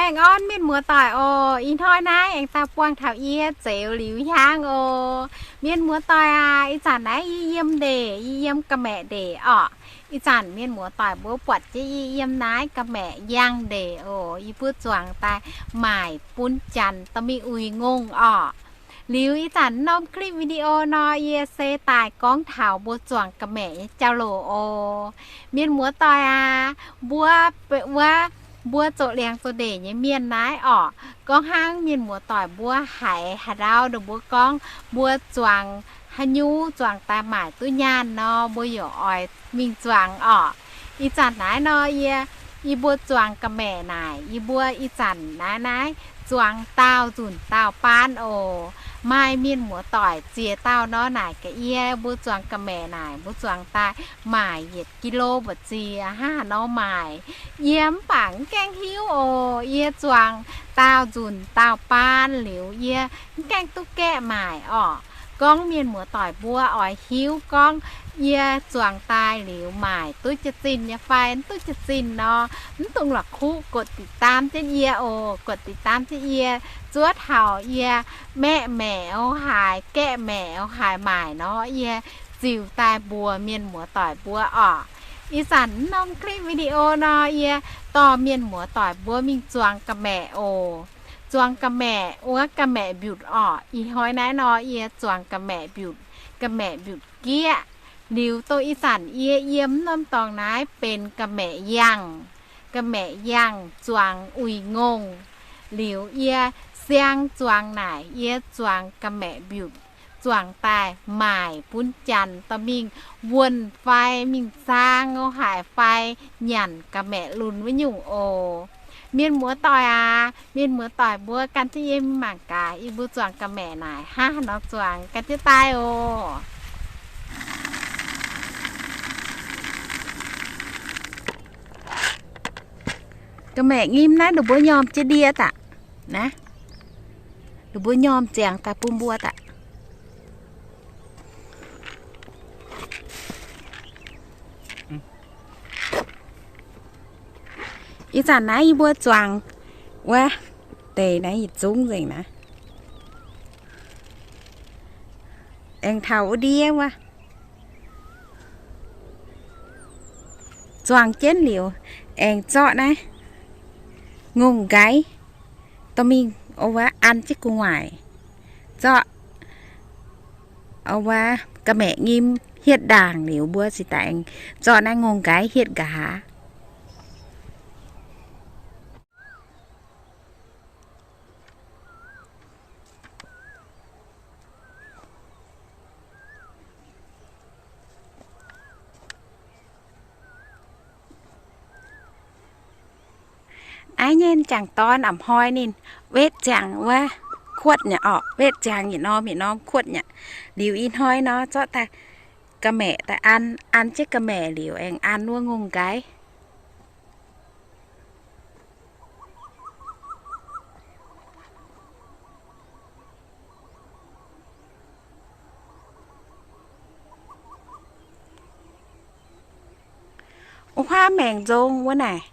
Baengh orn mienh muoz-doic oc. Ih hnoi naaiv aengx daaih buangh taux yie Zeux Liuz Hiaang oc. Mienh muoz-doic aac, ih zanc naaiv yie yiem ndeic, yie yiem ga'maeqc ndeic orqc. Ih zanc mienh muoz-doic mbuo buatc jienv yie yiem naaiv ga'maeqc yangh ndeic oc. Yie mbuo zuangx daaih maaic bun janx dorh mingh uix ngongh orqc. Liuz ih zanc norm clip video nor, yie se daaih gorngv taux mbuo zuangx ga'maeqc nyei jauv-louc oc. Mienh muoz-doic aac, mbuo, wuov, mbuo zoux liangx zoux ndeic nyei mienh naaiv orqc, gorngv hnangv mienh muoz-doic mbuo haiz haaix ndau ninh mbuo gorngv mbuo zuangx haaix nyungc zuangx daaih maaic duqv nyaanh nor, mbuo yaac oix mingh zuangx orqc. Ih zanc naaiv nor, yie, yie mbuo zuangx ga'maeqc naaic, yie mbuo ih zanc naaiv naaiv zuangx daauh nzunc daauh baan oc. Maaih mienh muoz-doic ziex dauh nor naaic gaax yie, mbuo zuangx ga'maeqc naaic, mbuo zuangx daaih maaic yietc kilo mbu'ziex hnangv haaix nor maaic. Yie mv baac mv gaengh hiuv oc. Yie zuangx daauh nzunc daauh baan liuz, yie mv gaengh duqv gaeqv maaic orqc. Gorngv mienh muoz-doic mbuo oix hiuv gorngv yie zuangx daaih liuz maaic duqv jiex zinh nyei fai mv duqv jiex zinh nor, mv dungx la'kuqv กดติดตาม jienv yie oc. กดติดตาม jienv yie, zuov taux yie maeqv maeqc o haaix, gaeqv maeqc o haaix maaic nor, yie ziux daaih mbuox mienh muoz-doic mbuo orqc. Ih zanc norm clip video nor, yie dorh mienh muoz-doic mbuo mingh zuangx ga'maeqc oc. Zuangx ga'maeqc wuov ga'maeqc mbiutc orqc. Ih hnoi naaiv nor, yie zuangx ga'maeqc mbiutc, ga'maeqc mbiutc gieqv. Liuz dongh ih zanc yie yiem norm dorngx naaiv benx ga'maeqc yangh, ga'maeqc yangh zuangx uix ngongh. Liuz yie siang zuangx naaic, yie zuangx ga'maeqc mbiutc zuangx daaih maaic bun janx dorh mingh wuonh fai mingh zaang o haaix fai nyanc ga'maeqc lunx wuov nyungc oc. Mienh muoz-doic aac, mienh muoz-doic mbuo gan jienv yie mangc gaax, yie mbuo zuangx ga'maeqc naaic hnangv haaix nor zuangx, gan jienv daaih oc. Ga'maeqc nyim naaiv ninh mbuo nyormh jienv ndie daaih naaiv. Ninh mbuo nyormh ziangx daaih bun mbuo daaih. Ih zanc naaiv yie mbuo zuangx wuov deix naaiv yietc zungv nzengc naaiv. Aengx taux wuov ndiev wuov. Zuangx jienv liuz, aengx zorqv naaiv ngongh nqaiv dorh mingh o wuov an jienv gu'nguaaic, zorqv o wuov ga'maeqc nyim hietv ndaangc liuz, mbuo ziouc daaih aengx zorqv naaiv ngongh nqaiv hietv nqa'haav. Aav nyei jangx dorn a'hnoi ninh wetv ziangx wuov kuotv nyei orqc, wetv ziangx yietc norm yietc norm kuotv nyei. Liuz ih hnoi nor zorqv daaih ga'maeqc daaih an, an jienv ga'maeqc liuz aengx an wuov ngongh nqaiv. Wuov huaav maengc nzong wuov naaic,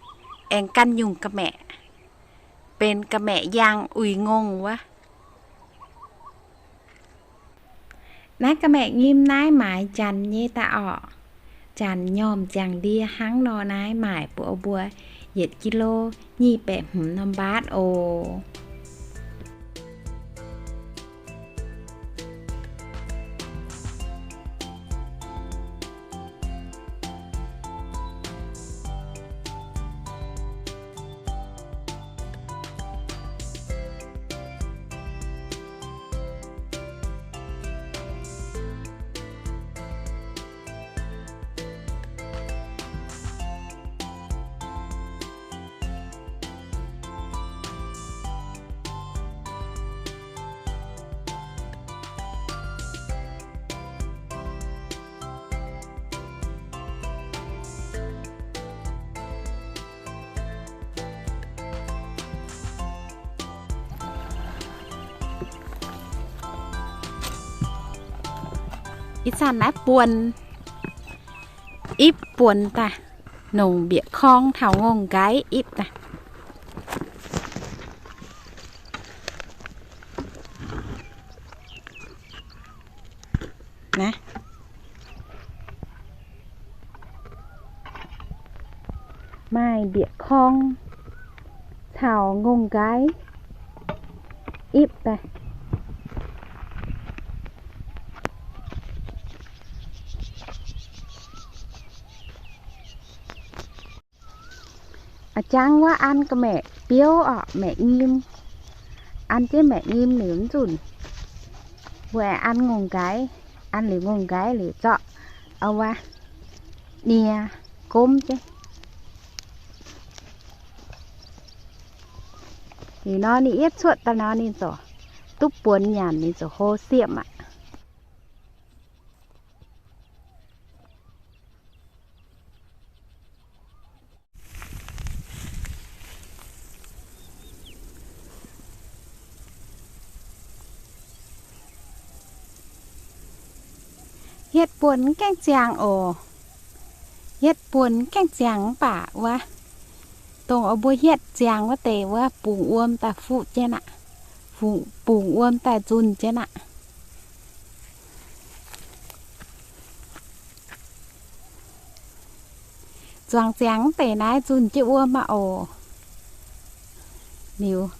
aengx ganh nyungc ga'maeqc, benx ga'maeqc yangh uix ngongh wuov. Naaiv ga'maeqc nyim naaiv maaiz janx nyei daaih orqc. Janx nyormh ziangx ndie hnangv nor naaiv maaic buoz mbuo yietc kilo nyic baeqv hmz norm mbaatv oc. Ih zanc naaiv buonc, ipv buonc daaih, nongc mbieqc korng taux ngongh nqaiv ipv daaih. Maaih mbieqc korng caux ngongh nqaiv ipv daaih. A'jang wuov an ga'maeqc biouv orqc, maeqc nyim. An jienv maeqc nyim liuz mv zunc, mbuo an ngongh nqaiv, an liuz ngongh nqaiv liuz zorqv wuov nie gomv jienv. Liuz nor ninh yietv cuotv daaih nor ninh ziouc duqv buonc nyanc, ninh ziouc hlo siemv aqv. Hietv buonc gaengh ziangx oc. Hietv buonc gaengh ziangx mv baac wuov, dongh mbuo hietv ziangx wuov deix wuov bungx wuom daaih fuqv jienv aqv. Bungx wuom daaih nzunh jienv aqv. Zuangx ziangx mv deix naaiv nzunh jienv wuom aqv oc. Liuz,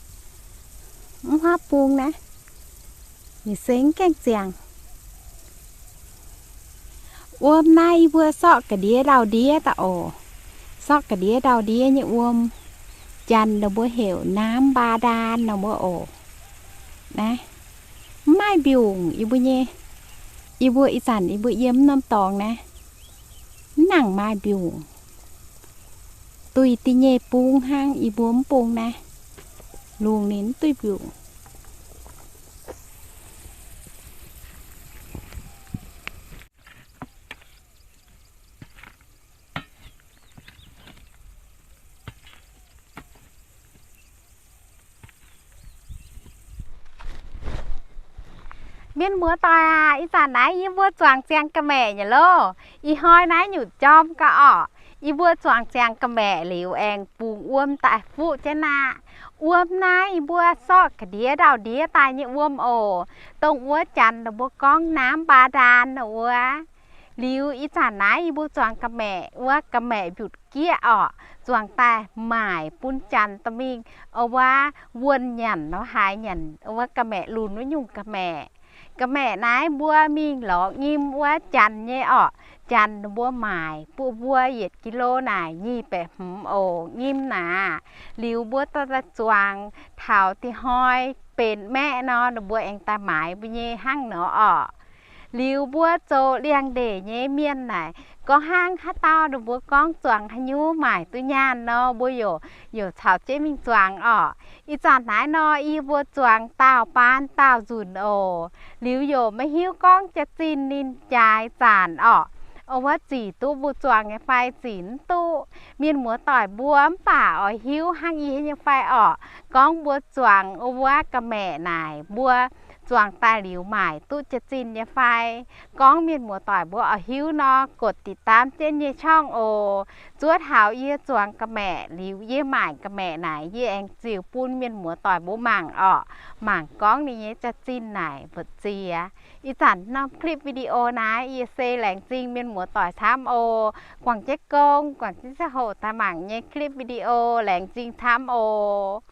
mv huaav bung naaiv, ninh seng gaengh ziangx. Wuom naaiv yie mbuo sorqv ga'ndiev ndau-ndiev daaih oc. Sorqv ga'ndiev ndau-ndiev nyei wuom. Janx ninh mbuo heuc น้ำบาดาล ninh mbuo oc. Naaiv mv maaih mbiungc yie mbuo nyei. Yie mbuo ih zanc yie mbuo yiem norm dorngx naaiv, mv nangc maaih mbiungc. Duih da'nyeic bung hnangv, yie mbuo mv bung naaiv, lungh ninh mv duih mbiungc. Mienh muoz-doic aac, ih zanc naaiv yie mbuo zuangx ziangx ga'maeqc nyei loh. Ih hnoi naaiv nyutc jorm gau orqc. Yie mbuo zuangx ziangx ga'maeqc liuz aengx bungx wuom daaih fuqv jienv aqv. Wuom naaiv yie mbuo sorqv ga'ndiev ndau-ndiev daaih nyei wuom oc. Dongh wuov janx ninh mbuo gorngv น้ำบาดาล wuov. Liuz ih zanc naaiv yie mbuo zuangx ga'maeqc wuov, ga'maeqc mbiutc gieqv orqc, zuangx daaih maaic bun janx dorh mingh wuov wuonh nyanc nor, haaix nyanc wuov ga'maeqc lunx wuov nyungc ga'maeqc. Ga'maeqc naaiv mbuo mingh lorz nyim wuov janx nyei orqc. Janx ninh mbuo maaic bun mbuo yietc กิโล naaic nyic baeqc hmz oc, nyim naaic. Liuz mbuo dorh daaih zuangx taux dih hnoi benx maeqv nor, ninh mbuo aengx daaih maaiz mbuo nyei hnangv nor orqc. Liuz mbuo zoux liangx-ndeic nyei mienh naaic, gorngv hnangv haaix dauh ninh mbuo gorngv zuangx haaix nyungc maaic duqv nyaanh nor, mbuo yaac, yaac caux jienv mingh zuangx orqc. Ih zanc naaiv nor, yie mbuo zuangx daauh baan daauh nzunc oc. Liuz yaac maiv hiuv gorngv jaax-zinh ninh jaaix zanc orqc, wuov zic duqv mbuo zuangx nyei fai zic mv duqv. Mienh muoz-doic mbuo mv baac oix hiuv hnangv yie nyei fai orqc, gorngv mbuo zuangx wuov ga'maeqc naaic, mbuo zuangx daaih liuz maaic duqv jaax-zinh nyei fai. Gorngv mienh muoz-doic mbuo oix hiuv nor, กดติดตาม jienv yie nyei ช่อง oc. Zuov taux yie zuangx ga'maeqc liuz yie maaic ga'maeqc naaic, yie aengx ziux bun mienh muoz-doic mbuo mangc orqc. Mangc gorngv ninh nyei jaax-zinh naaic mbu'ziex. Ih zanc norm คลิปวิดีโอ naaiv yie se laengz zingh mienh muoz-doic camv oc. Guangc jienv gong, guangc jienv ziangh hoc daaih mangc nyei คลิปวิดีโอ, laengz zingh camv oc.